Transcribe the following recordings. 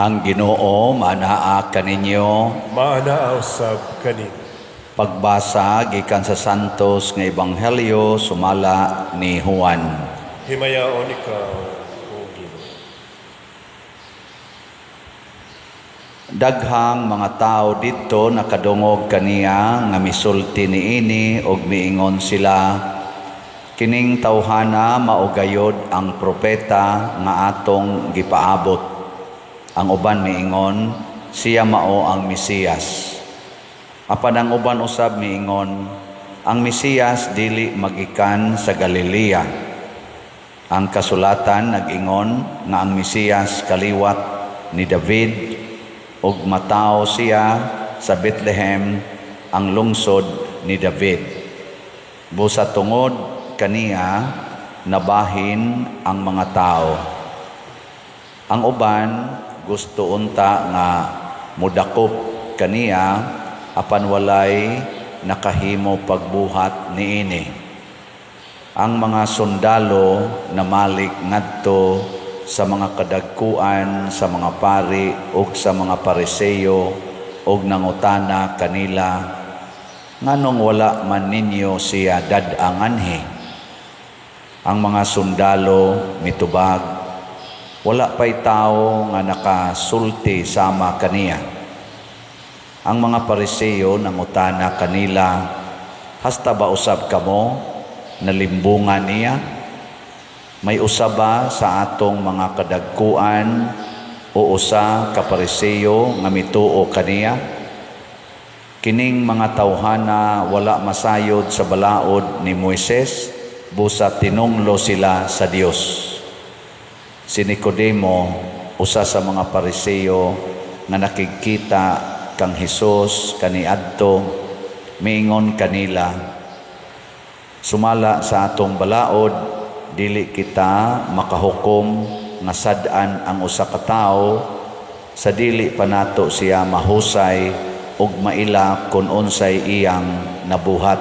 Ang Ginoo manaa kaninyo. Maanaa usab kanimo. Pagbasa gikan sa Santos nga Ebanghelyo sumala ni Juan. Himayaon ikaw, O Ginoo. Daghang mga tao didto nakadungog kaniya nga misulti niini ug miingon sila, kining tawhana mao gayod ang propeta nga atong gipaabot. Ang uban miingon, siya mao ang Mesiyas. Apan ang uban usab miingon, ang Mesiyas dili magikan sa Galilea. Ang kasulatan nag-ingon nga ang Mesiyas kaliwat ni David ug matawo siya sa Bethlehem, ang lungsod ni David. Busa tungod kaniya nabahin ang mga tao. Ang uban gusto unta nga mudakop kaniya, apan walay nakahimo pagbuhat niini. Ang mga sundalo namalik ngadto sa mga kadagkuan sa mga pari ug sa mga Pariseo ug nangutana kanila, nganong wala man ninyo siya dad-anganhi? Ang mga sundalo mitubag, wala pa'y tao nga nakasulti sama kaniya. Ang mga Pariseo nangutana kanila, hasta ba usab kamo nalimbungan niya? May usa ba sa atong mga kadagkuan o usa ka Pariseo nga mituo kaniya? Kining mga tawhana wala masayod sa balaod ni Moises, busa tinunglo sila sa Dios. Si Nicodemo, usa sa mga Pariseo nga nakigkita kang Hesus kaniadto, miingon kanila, sumala sa atong balaod, dili kita makahukom nga sad-an ang usa ka tawo sa dili pa nato siya mahusay ug maila kun unsay iyang nabuhat.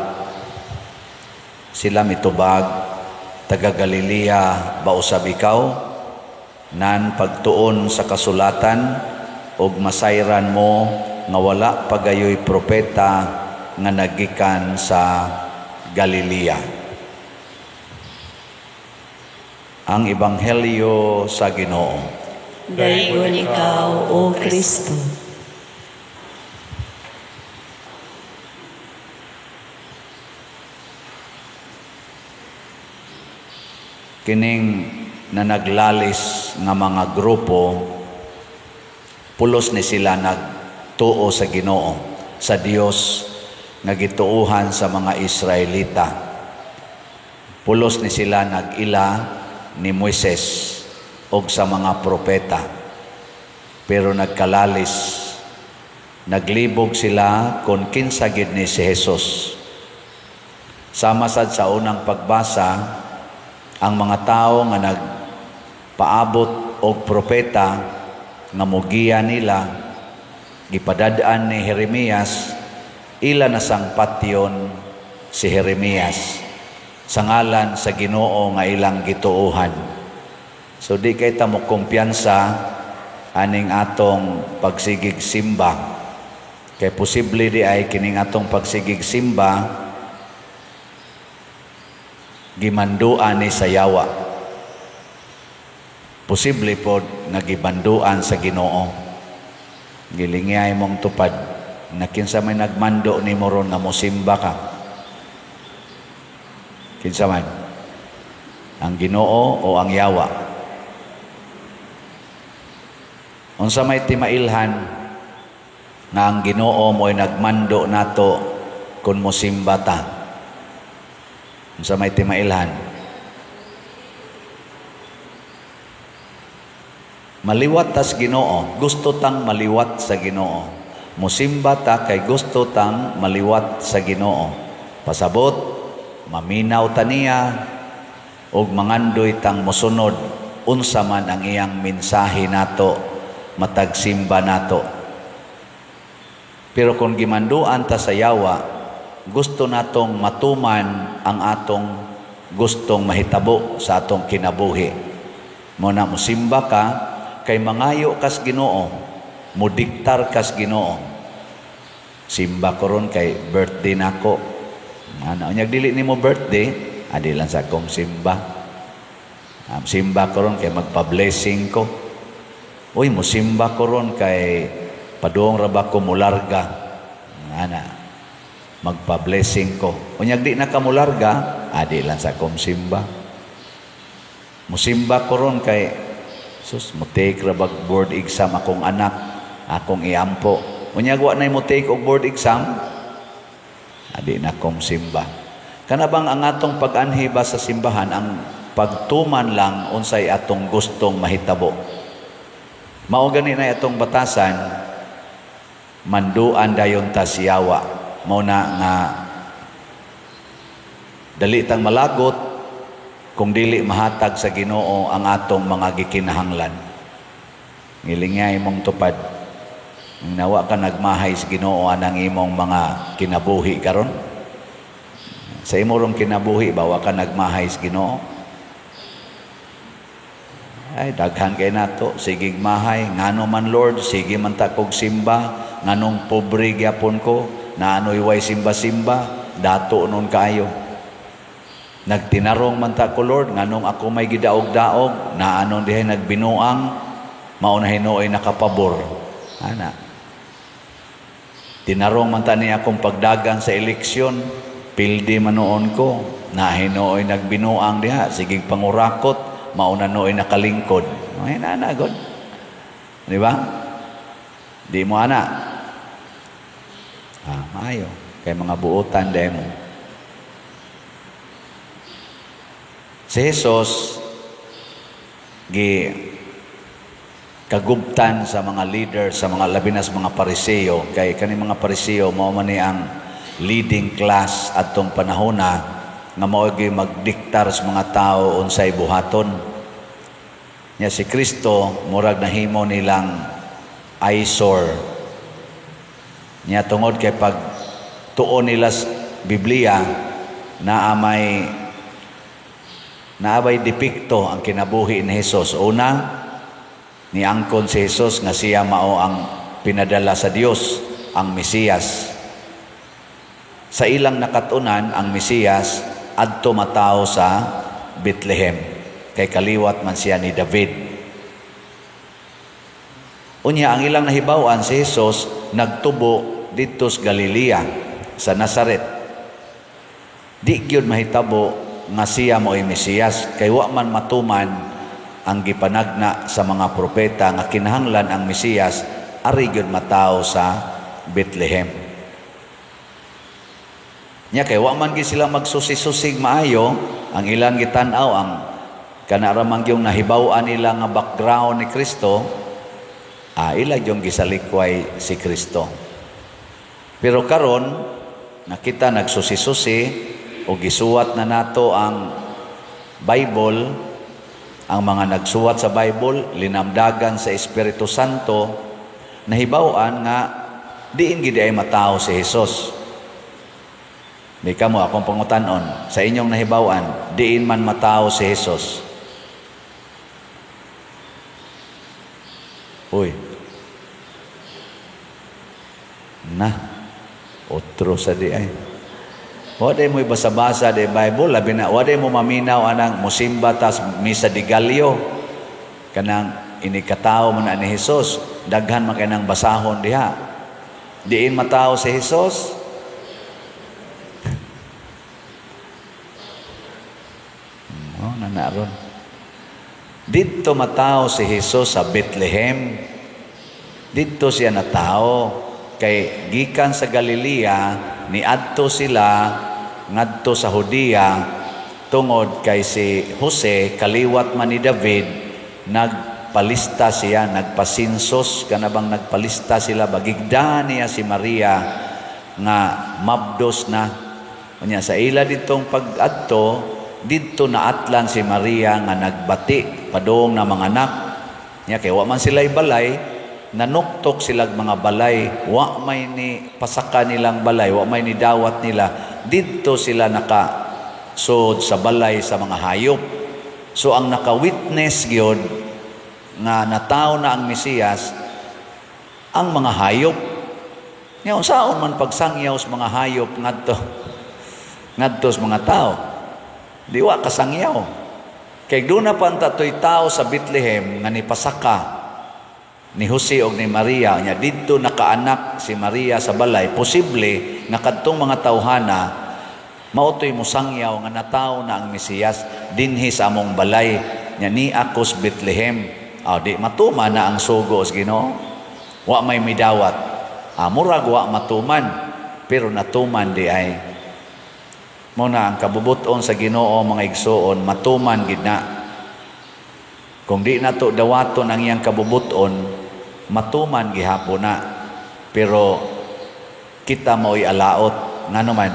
Sila mitubag, taga Galilea ba usab ikaw? Nan pagtuon sa kasulatan ug masayran mo nga wala pagayoy propeta nga nagikan sa Galilea. Ang Ebanghelyo sa Ginoo. Daygon ikaw, O Kristo. Kining na naglalis nga mga grupo, pulos ni sila nagtuo sa Ginoo, sa Dios nga gituohan sa mga Israelita. Pulos ni sila nag-ila ni Moises og sa mga propeta. Pero nagkalalis, naglibog sila kung kinsa gid ni si Jesus. Sama sad sa unang pagbasa, ang mga tao nga nagpaabot og propeta nga mugiya nila, gipadad-an ni Jeremias, ila na sang patyon si Jeremias sa ngalan sa Ginoo nga ilang gituohan. So di kay ta mo kumpiyansa aning atong pagsigig simba. Kay posible di ay kining atong pagsigig simba gimanduan ni sa yawa. Posible pod nga gibanduan sa Ginoo. Gilingay mong tupad na kinsa may nagmando nimo ron nga mosimba ka. Kinsa man? Ang Ginoo o ang yawa? Unsa may timailhan nga ang Ginoo mo'y nagmando nato kun mosimba ta? Unsa may timailhan? Maliwat tas Ginoo, gusto tang maliwat sa Ginoo. Musimba ta kay gusto tang maliwat sa Ginoo. Pasabot, maminaw ta niya ug mangandoy tang mosunod unsa man ang iyang mensahe nato matag simba nato. Pero kung gimanduan ta sa yawa, gusto natong matuman ang atong gustong mahitabo sa atong kinabuhi. Mo na musimba ka Kay mangayo kas Ginoo, mudiktar kas Ginoo. Simba ko ron kay birthday nako. Ano, unyag dili nimo birthday, adi lang sa akong simba. Simba ko ron kay magpa-blessing ko. Uy, musimba ko ron kay padung ra ba ko mularga. Ana, magpa-blessing ko. Unyag di na ka mularga, adi lang sa akong simba. Musimba ko ron kay sus, mo take ra bag board exam akong anak, akong iampo. Unyag wa nay mo take og board exam, adi na kong simba. Kana bang ang atong pag-anhi ba sa simbahan, ang pagtuman lang unsay atong gustong mahitabo. Mao gani na atong batasan, manduan dayon ta siyawa. Mao na nga dali tang malagot kung dili mahatag sa Ginoo ang atong mga gikinahanglan. Ngilingay mong tupad. Nawa ka nagmahay sa Ginoo anang imong mga kinabuhi karon. Sa imo rong kinabuhi ba wa ka nagmahay sa Ginoo? Ay, daghan kay nato, sige mahay, ngano man Lord, sige man ta kog simba, nganong pobre gyapon ko, naanoy way simba-simba, dato nun kaayo. Nagtinarong man ta ko Lord, nganong ako may gidaog-daog, naanon dihay nagbinuang, mao na hinuoy nakapabor. Ana. Tinarong man ta ni akong pagdagan sa eleksyon, pildi man noon ko, na hinuoy nagbinuang diha, sige pangurakot, mao na nooy nakalingkod. Ay, na, God. Di ba? Di mo ana. Ah, maayo. Kay mga buotan dahil mo. Si Jesus gi kagubtan sa mga leader, sa mga labi na sa mga Pariseo, kay kani mga Pariseo mao man ni ang leading class adtong panahona nga mao gyud magdiktar sa mga tao unsay buhaton. Nya si Kristo murag nahimo nilang eyesore. Nya tungod kay pag tuon nila sa Biblia naa may naabay depekto ang kinabuhi ni Jesus. Una, niangkon si Jesus nga siya mao ang pinadala sa Dios, ang Mesiyas. Sa ilang nakatunan, ang Mesiyas adto matawo sa Bethlehem, kay kaliwat man siya ni David. Unya, ang ilang nahibaw-an, si Jesus nagtubo didto sa Galilea, sa Nazaret. Di gyud mahitabo nga siya mo'y Mesiyas, kay wa man matuman ang gipanagna sa mga propeta nga kinahanglan ang Mesiyas ari gyud matawo sa Bethlehem. Nya kay wa man gyud sila magsusi-susig maayo, ang ilang gitan-aw ang kana ra man gyung nahibaw-an nila nga background ni Kristo, ila gyung gisalikway si Kristo. Pero karon nakita nagsusi-susi o gisuwat na nato ang Bible, ang mga nagsuwat sa Bible linamdagan sa Espiritu Santo, nahibaw-an nga diin gid ay matawo si Jesus. May kamo akong pangutanon, sa inyong nahibaw-an, diin man matawo si Jesus? Uy. Na, otro sa di ay. Wa day mo'y basa-basa di Bible, labi na, wa day mo maminaw anang musimba tas misa di Gallo. Kanang inikatao man na ni Jesus, daghan man kay nang basahon diha. Diin matawo si Jesus? Oh, nanaron. Didto matawo si Jesus sa Bethlehem. Didto siya natao kay gikan sa Galilea niadto sila ngadto sa Judea tungod kay si Jose kaliwat man ni David, nagpalista siya, nagpasinsos, kana bang nagpalista sila, bagigda niya si Maria nga mabdos na. Unya sa ila ditong pag-adto, didto naatlan si Maria nga nagbati padung na mga anak. Nya kay wa man sila'y balay, nanuktok silag mga balay, wa may ni pasaka nilang balay, wa may ni dawat nila, didto sila nakasud sa balay sa mga hayop. So ang naka-witness gyud Nga natawo na ang Mesiyas ang mga hayop. Nya unsaon man pagsangyaw sa mga hayop ngadto sa mga tao? Di wa kasangyaw. Kay duna pa to'y tao sa Bethlehem nga nipasaka ni Jose og ni Maria, nya didto nakaanak si Maria sa balay, posible nga kadtong mga tawhana mao to'y mosangyaw nga natawo na ang Mesiyas dinhi sa among balay, nya ni ako sa Bethlehem. Ah, di matuman na ang sugo sa Ginoo? Wa may midawat. Ah, murag wa matuman, pero natuman di ay. Mao na ang kabubuton sa Ginoo, mga igsuon, matuman gid na. Kung di nato dawaton ang iyang kabubuton, matuman gihapon na. Pero kita mao'y alaot. Ngano man?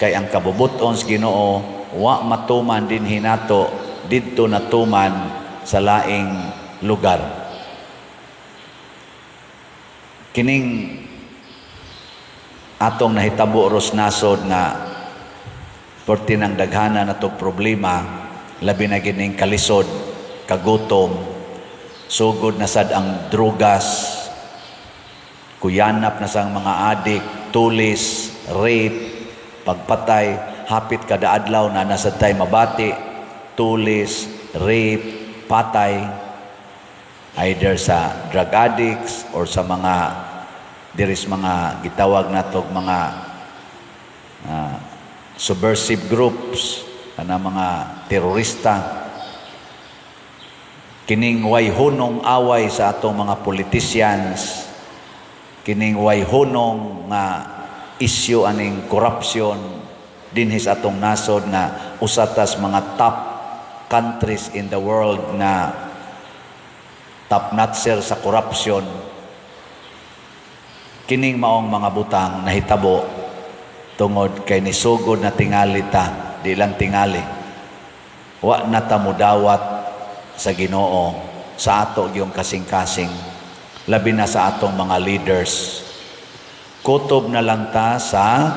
Kay ang kabubuton sa Ginoo wa matuman dinhi nato, didto natuman sa laing lugar. Kining atong nahitabo ros nasod nga perti ng daghana nato problema, labi na gining kalisod, kagutom, sugod na sad ang drugas, kuyanap na sang mga adik, tulis, rape, pagpatay, hapit kada adlaw na nasa tay mabati, tulis, rape, patay, either sa drug addicts or sa mga diris mga gitawag natog mga subversive groups kana mga terorista. Kining way hunong away sa atong mga politicians, kining way hunong nga issue aning corruption dinhi sa atong nasod nga usa tas mga top countries in the world nga top notcher sa corruption. Kining maong mga butang nahitabo tungod kay nisugod na tingali ta, di lang tingali, wa na ta mudawat sa Ginoo sa ato gyung kasing-kasing, labi na sa atong mga leaders. Kutob na lang ta sa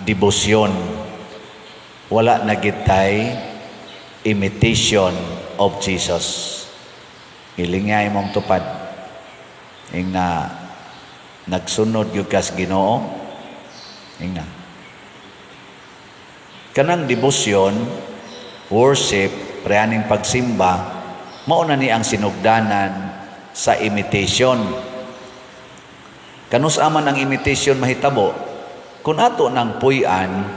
debosyon, wala na gid tay imitation of Jesus. Ilingay mong tupad ing na nagsunod gyud kas Ginoo. Ing na kanang debosyon, worship, preaning pagsimba, mao na ni ang sinugdanan sa imitation. Kanus man ang imitation mahitabo? Kung ato nang puy-an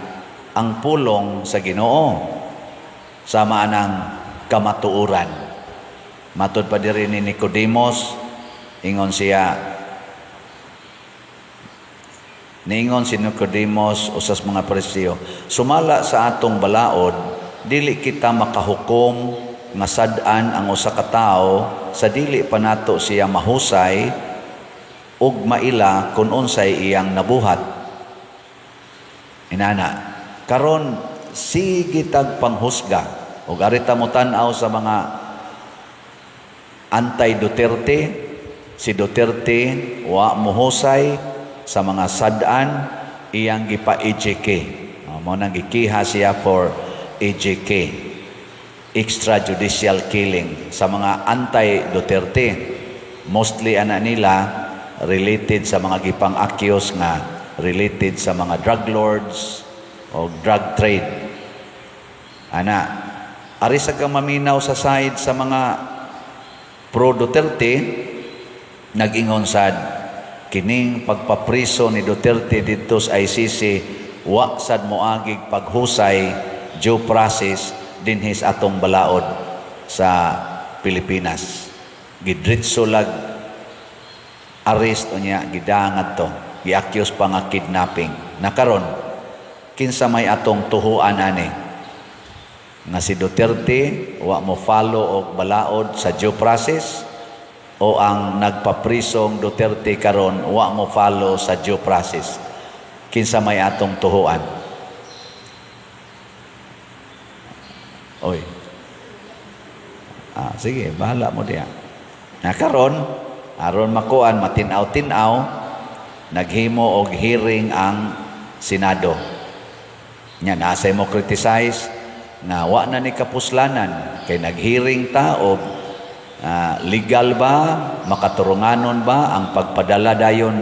ang pulong sa Ginoo sama anang kamatuoran. Matud pa diri ni Nicodemos, ingon siya, niingon si Nicodemos, usas mga Pariseo, "Sumala sa atong balaod, dili kita makahukom nga sad-an ang usa ka tawo sa dili pa nato siya mahusay ug maila kung unsay iyang nabuhat." Inana, karon sige tag panghusga ug arita mo tan-aw sa mga anti-Duterte, si Duterte wa mohusay sa mga sad-an, iyang gipa-EJK. Oh, mao nang gikiha siya for EJK, extrajudicial killing, sa mga anti-Duterte. Mostly ana nila related sa mga gipang-accuse nga related sa mga drug lords o drug trade. Ana, ari sa kang maminaw sa side sa mga pro Duterte, nag-ingon sad kining pagpapriso ni Duterte didto sa ICC wa sad moagig paghusay, due process, dinhi sa atong balaod sa Pilipinas. Gidritso lag arrest unya gidangat to, gi-accuse pa nga kidnapping. Nakaron, kinsa may atong tuhuan ani? Nga si Duterte wa mo follow og balaod sa due process o ang nagpaprisong Duterte karon wa mo follow sa due process? Kinsa may atong tuhuan? Oy. Ah, sige, bahala mo diya. Na karon, aron makuan matin-aw-tin-aw, naghimo og hearing ang Senado. Nya nasay mo criticize nga wa na ni kapuslanan kay naghearing ta og Legal ba, makaturunganon ba ang pagpadala dayon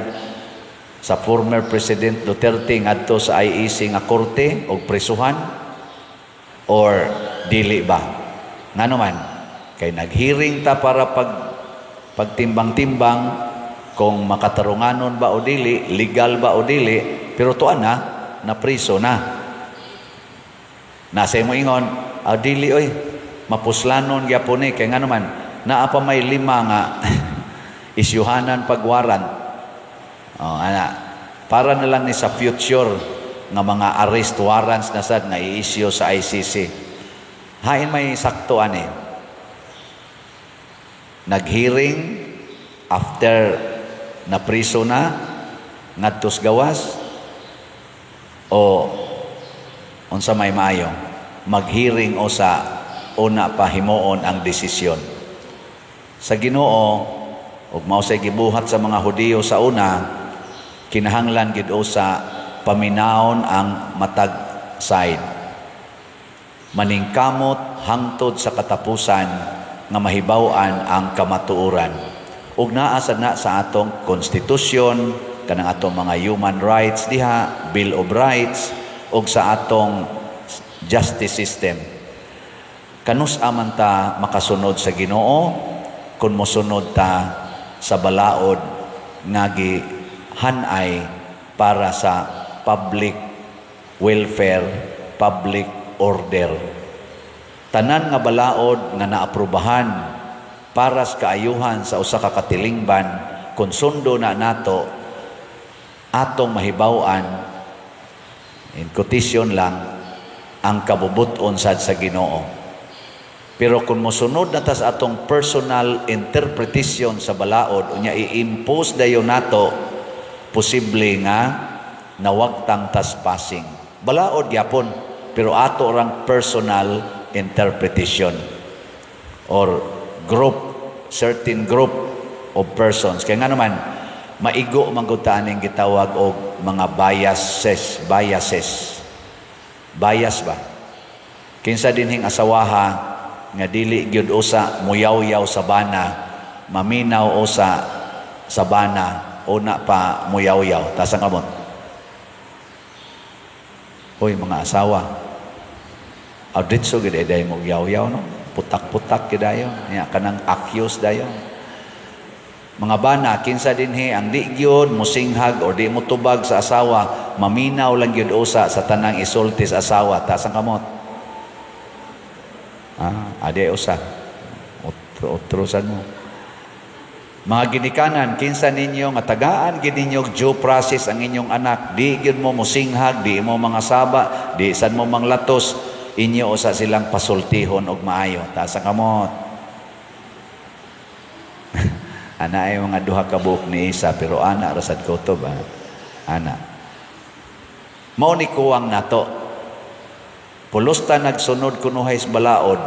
sa former President Duterte ngadto sa ICC nga korte og presuhan or dili ba? Ngano man kay naghearing ta para pagtimbang-timbang kung makatarunganon ba o dili, legal ba o dili, pero tuan na, napriso na. Nasa mo ingon, ah, dili oy, mapuslanon gyapon ni kay ngano man naa pa may lima nga isyuhanan pagwarant. Oh, ana. Para na lang ni sa future nga mga arrest warrants na sad nga i-issue sa ICC. Hain may sakto ani. Nag-hearing after na priso na ngadtos gawas o unsa may maayo, mag-hearing o sa una pa himuon ang desisyon sa Ginoo? Ug mao say gibuhat sa mga Hudiyo sa una, kinahanglan gid sa paminawon ang matag side, maningkamot hangtod sa katapusan nga mahibaw-an ang kamatuoran. Ug naa sad na sa atong konstitusyon, kanang atong mga human rights diha, Bill of Rights, ug sa atong justice system. Kanus aman ta makasunod sa Ginoo kung mosunod ta sa balaod nga gihanay para sa public welfare, public order? Tanan nga balaod nga naaprubahan para sa kaayuhan sa usa ka katilingban, kung sundo na nato, atong mahibaw-an, in quotation lang, ang kabubuton sad sa Ginoo. Pero kung mosunod na ta sa atong personal interpretation sa balaod, unya i-impose dayon nato, posible nga nawagtang tas pasing. Balaod gyapon, pero ato rang personal interpretation or group, certain group of persons. Kaya nga naman, maigo man gud ta aning gitawag og mga biases, biases. Bias ba? Kinsa dinhing asawaha nga dili gyud usa muyaw-yaw sa bana, maminaw usa sa bana, una pa muyaw-yaw? Taas ang kamot. Hoy, mga asawa. Auditso gid ay mo yaw-yaw, no? Putak-putak gid dayon. Nya kanang akyos dayon. Mga bana, kinsa dinhi ang di gyud musinghag o di mo tubag sa asawa, maminaw lang gyud usa sa tanang isulti sa asawa? Taas ang kamot. Ah, adi usa. Otro, otro sad mo. Mga ginikanan, kinsa ninyo nga tagaan gid ninyo due process ang inyong anak, di gyud mo musinghag, di mo mga saba, di sad mo manglatos, inyo usa silang pasultihon og maayo? Taas ang kamot. Ana ay mga duha ka buok ni isa, pero ana ra sad ko to ba? Ana. Mao ni kuwang nato. Pulos ta nagsunod kunuhay sa balaod,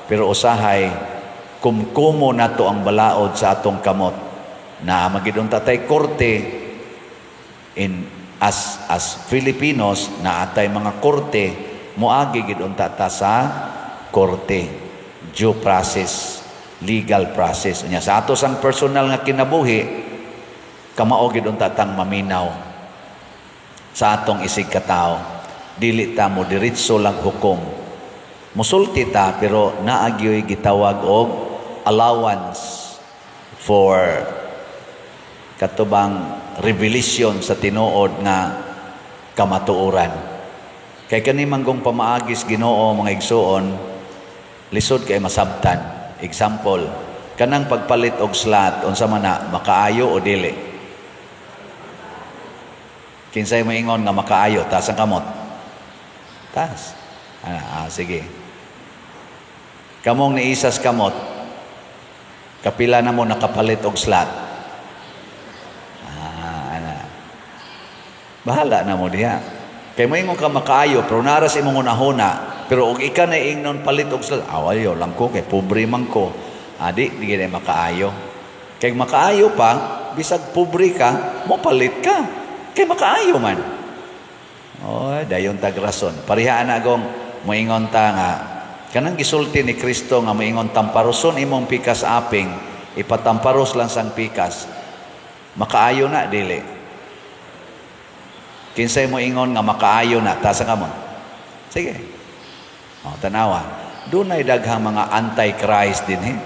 pero usahay kumkumo nato ang balaod sa atong kamot. Na magid unta tay korte in as Filipinos, na atay mga korte, moagi gid unta ta sa korte, due process, legal process. Unya sa ato sang personal nga kinabuhi, kamao gid unta tang maminaw sa atong isig katao. Dili ta mo diretso lang hukom. Musulti ta, pero naagyoy gitawag og allowance for katubang revelation sa tinuod nga kamatuoran. Kay kani manggong pamaagis Ginoo, mga igsuon, lisod kay masabtan. Example, kanang pagpalit og slot, unsa man na, makaayo o dili? Kinsay moingon nga makaayo? Taas ang kamot. Taas. Ah, sige. Kamong niisas kamot, kapila na mo nakapalit og slot? Ah, ana. Bahala na mo diha. Kay moingon ka makaayo, pero naras imong hunahuna, pero og ika na ingnon palit og slot, aw, ayaw lang ko kay pobre man ko. Adi, di gid makaayo. Kay makaayo pa, bisag pobre ka, mo palit ka. Kay makaayo man. Oh, dayon tag rason. Pareha na gong moingon ta nga Kanang gisulti ni Kristo nga moingon, "Tamparoson imong pikas aping," ipatamparos lang sang pikas. Makaayo na, dili? Kinsay mo ingon nga makaayo na, taas ang kamot. Sige. O, tanawa. Dunay daghang mga anti-Christ din eh.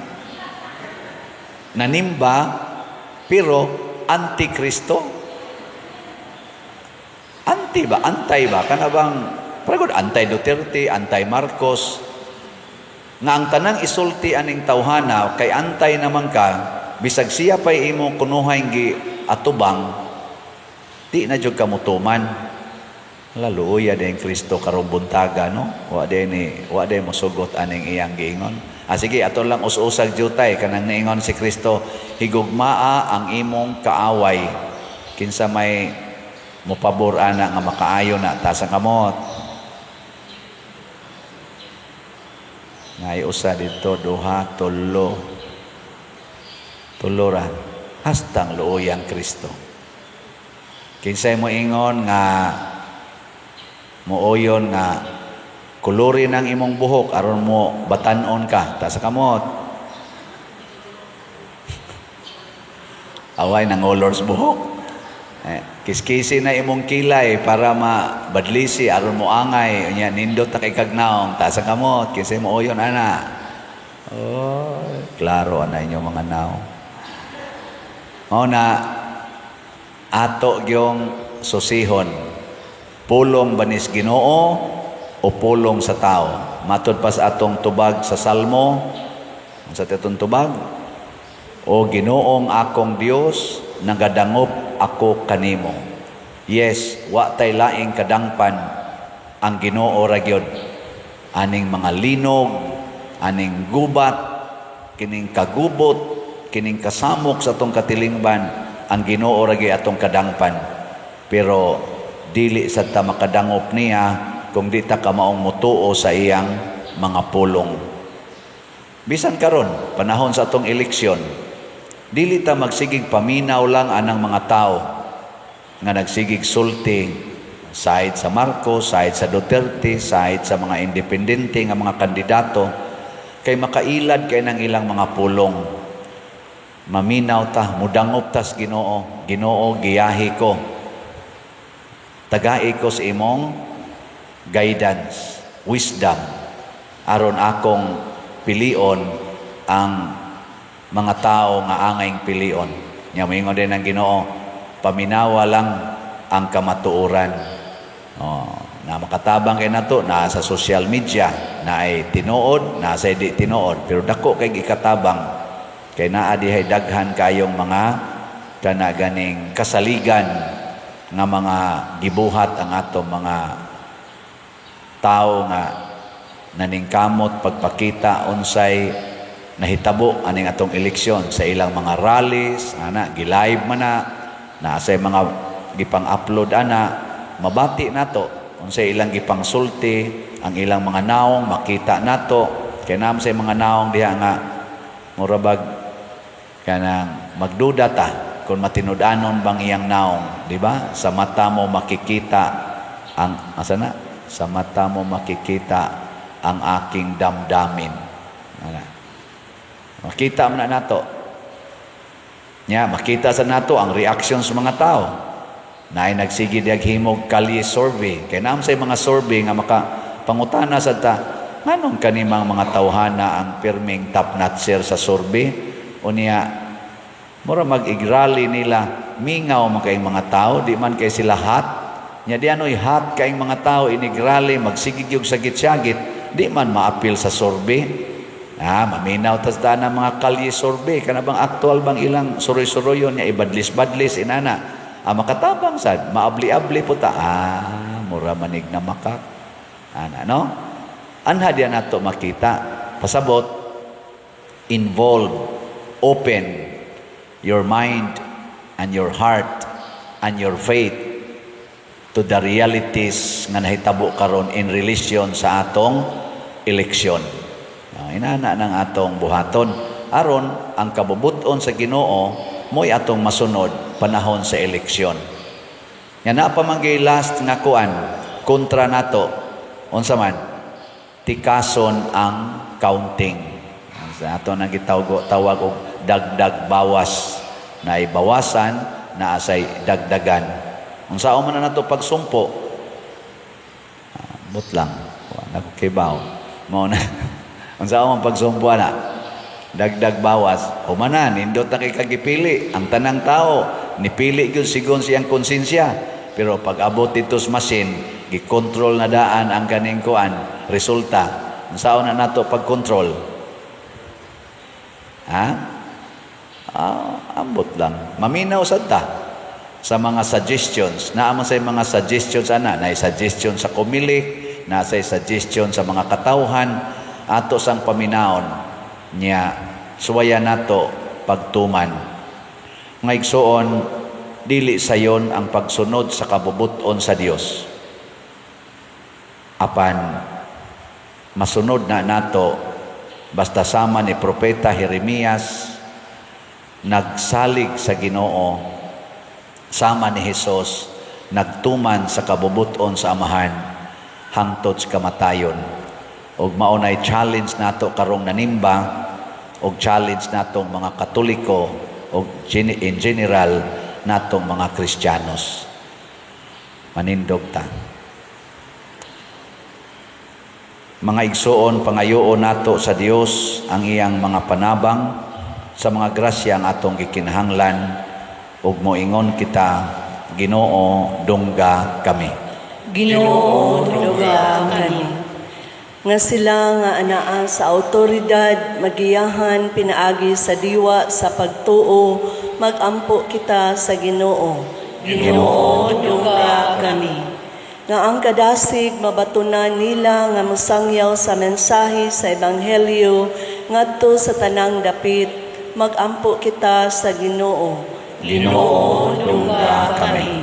Nanimba, pero anti-Kristo. Anti ba? Antay ba? Kana bang, parang anti-Duterte, anti-Marcos, nga ang tanang isulti aning tawhana kay antay naman ka, bisag siya pa'y imong kunuhay gi atubang, di na jud ka mutuman. Wala, luoya din Kristo karong buntaga, no? Wa din ni wa din mosugot aning iyang giingon. Ah, sige, ato lang us-usag jutay kanang niingon si Kristo, "Higugmaa ang imong kaaway." Kinsa may mopabor ana nga makaayo na, taas ang kamot. Ngay usa dito, duha, tulo. Tulo ra. Hastang luoyang Kristo. Kinsay mo ingon nga mooyon nga kulurin ang imong buhok aron mo batan-on ka, taas ang kamot. Away nangolors buhok. Kiskisi na imong kilay para mabadlisi aron mo angay unya nindot na kay kagnaong, taas ang kamot. Kinsay mo oyon ana? Oh, klaro ana inyong mga naong. Mao na ato gyong susihon, pulong banis Ginoo o pulong sa tao? Matod pa sa atong tubag sa Salmo, unsa atong tubag? "O Ginoong akong Dios, nagadangop ako kanimo." Yes, wa tay laing kadangpan, ang Ginoo ra gyud. Aning mga linog, aning gubat, kining kagubot, kining kasamok sa atong katilingban, ang Ginoo ra gyud atong kadangpan. Pero dili sad ta makadangop niya kung di ta kamaong mutuo sa iyang mga pulong. Bisan karon, panahon sa atong eleksyon, dili ta magsigig paminaw lang anang mga tao nga nagsigig sulti side sa Marcos, side sa Duterte, side sa mga independente nga mga kandidato, kay makailad kay ng ilang mga pulong. Maminaw ta, mudangop tas Ginoo. "Ginoo, giyahi ko. Tagai ko sa imong guidance, wisdom, aron akong pilion ang mga tao nga angayng pilion." Nya moingon din ang Ginoo, "Paminawa lang ang kamatuoran." Oh, na makatabang kay nato na sa social media na ay tinuod, na sa di tinuod, pero dako kay gikatabang kay naa dihay daghan kayong mga kana ganing kasaligan nga mga gibuhat ang atong mga tao nga naningkamot pagpakita unsay nahitabo aning atong eleksyon sa ilang mga rallies ana, gi-live man na naa sa mga gipang-upload ana, mabati nato unsay ilang gipangsulti, ang ilang mga naong makita nato kay naa sa mga naong diha nga mura bag kanang magduda ta kung matinud-anon bang iyang naong, di ba? Sa mata mo makikita ang asa na? Sa mata mo makikita ang aking damdamin. Ana. Makita man na nato. Nya, makita sa nato ang reaction sa mga tao. Naay nagsige diag himog kalye survey. Kay naam sa mga survey nga maka pangutana sa ta, nganong kanimang mga tawhana ang pirming top notcher sa survey? Unya, mura mag-igrally nila, mingaw man kayong mga tao, di man kay sila hot. Nya di ano'y hot kayong mga tao inigrally, magsigig yung sagit-sagit, di man maapil sa survey. Ah, maminaw tas daan ang mga kalye survey, kana bang actual bang ilang suroy-suroyon niya, ibadlis-badlis, inana. Ah, makatabang sad, maabli-abli po ta. Ah, mura manig na makak. Ana, no? Anha diyan nato makita. Pasabot, involve, open your mind and your heart and your faith to the realities nga nahitabo karon in relation sa atong eleksyon. Inana ng atong buhaton aron ang kabubuton sa Ginoo mo'y atong masunod panahon sa eleksyon. Nga naa pa man gyud last nga kuan kontra nato, unsa man? Tikason ang counting. Sa ato nang gitawag tawag og dagdag bawas, na ibawasan na asay dagdagan. Unsaon man na nato pagsumpo? Ah, but lang wa na ko kibaw mao na unsaon man pagsumpo ana, dagdag bawas. Humana, nindot na kay kagipili ang tanang tao, nipili gyud sigon siyang konsensya, pero pag abot dito sa machine, gikontrol na daan ang kaning kuan resulta. Unsaon na nato pagkontrol, ha? Ah, ambot lang. Maminaw sad ta sa mga suggestions. Naa man say mga suggestions ana, na suggestion sa Comelec, na say suggestion sa mga katawhan. Ato sang paminaon niya, suwaya nato pagtuman. Mga igsoon, dili sayon ang pagsunod sa kabubuton sa Dios. Apan masunod na nato basta sama ni Propeta Jeremias, nagsalig sa Ginoo, sama ni Hesus, nagtuman sa kabubuton sa Amahan hangtod sa kamatayon. Ug mao nay challenge nato karong nanimba og challenge natong mga Katoliko og in general natong mga Kristiyanos. Manindog ta. Mga igsoon, pangayoon nato sa Dios ang iyang mga panabang sa mga grasya ang atong gikinahanglan ug moingon kita, "Ginoo, dungga kami." Ginoo, dungga kami. Nga sila nga anaa sa autoridad magiyahan pinaagi sa diwa sa pagtuo, magampo kita sa Ginoo. Ginoo, dungga kami. Nga ang kadasig mabatunan nila nga mosangyaw sa mensahe sa ebanghelyo ngadto sa tanang dapit, magampo kita sa Ginoo. Ginoo, dungga kami.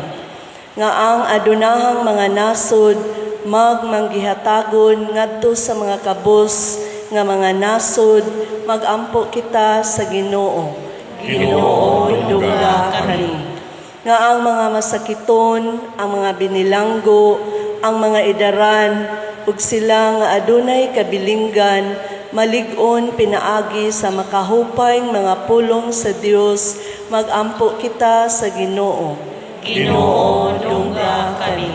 Nga ang adunahang mga nasod magmanggihatagon ngadto sa mga kabus nga mga nasod, magampo kita sa Ginoo. Ginoo, dungga kami. Nga ang mga masakiton, ang mga binilanggo, ang mga idaran ug sila nga adunay kabilinggan malig-on pinaagi sa makahupay mga pulong sa Dios, magampo kita sa Ginoo. Ginoo, dungga kami.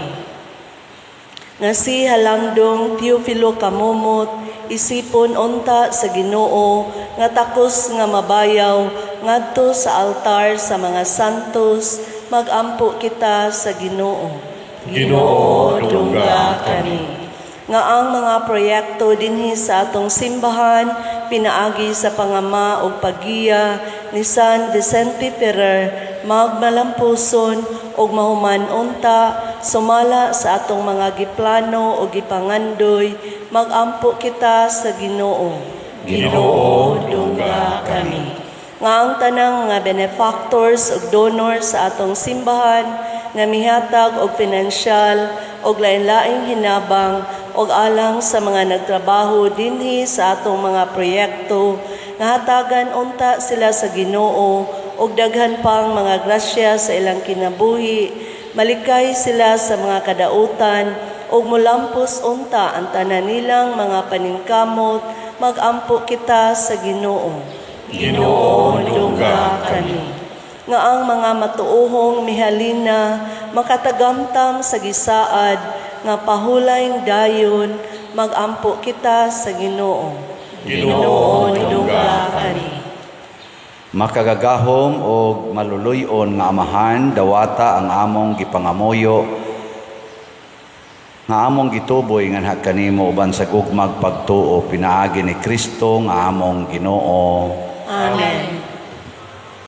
Nga si Halangdong Teofilo Camomot isipon unta sa Ginoo nga takos nga mabayaw ngadto sa altar sa mga santos, magampo kita sa Ginoo. Ginoo, dungga kami. Nga ang mga proyekto dinhi sa atong simbahan pinaagi sa pangama ug paggiya ni San Vicente Ferrer magmalampuson ug mahuman unta sumala sa atong mga giplano o gipangandoy, magampo kita sa Ginoo. Ginoo, dungga kami. Nga ang tanang mga benefactors ug donors sa atong simbahan nga mihatag og pinansyal og lain-laing hinabang og alang sa mga nagtrabaho dinhi sa atong mga proyekto, nga hatagan unta sila sa Ginoo og daghan pang mga grasya sa ilang kinabuhi, malikay sila sa mga kadautan ug molampos unta ang tanan nilang mga paningkamot, magampo kita sa Ginoo. Ginoo, dungga kami. Nga ang mga matuohong mihalina makatagamtam sa gisaad nga pahulayng dayon, magampo kita sa Ginoo. Ginoo, dungga kami. Makagagahom og maluluy-on nga Amahan, dawata ang among gipangamuyo nga among gituboy nganha kanimo uban sa gugmag pagtuo pinaagi ni Kristo nga among Ginoo. Amen.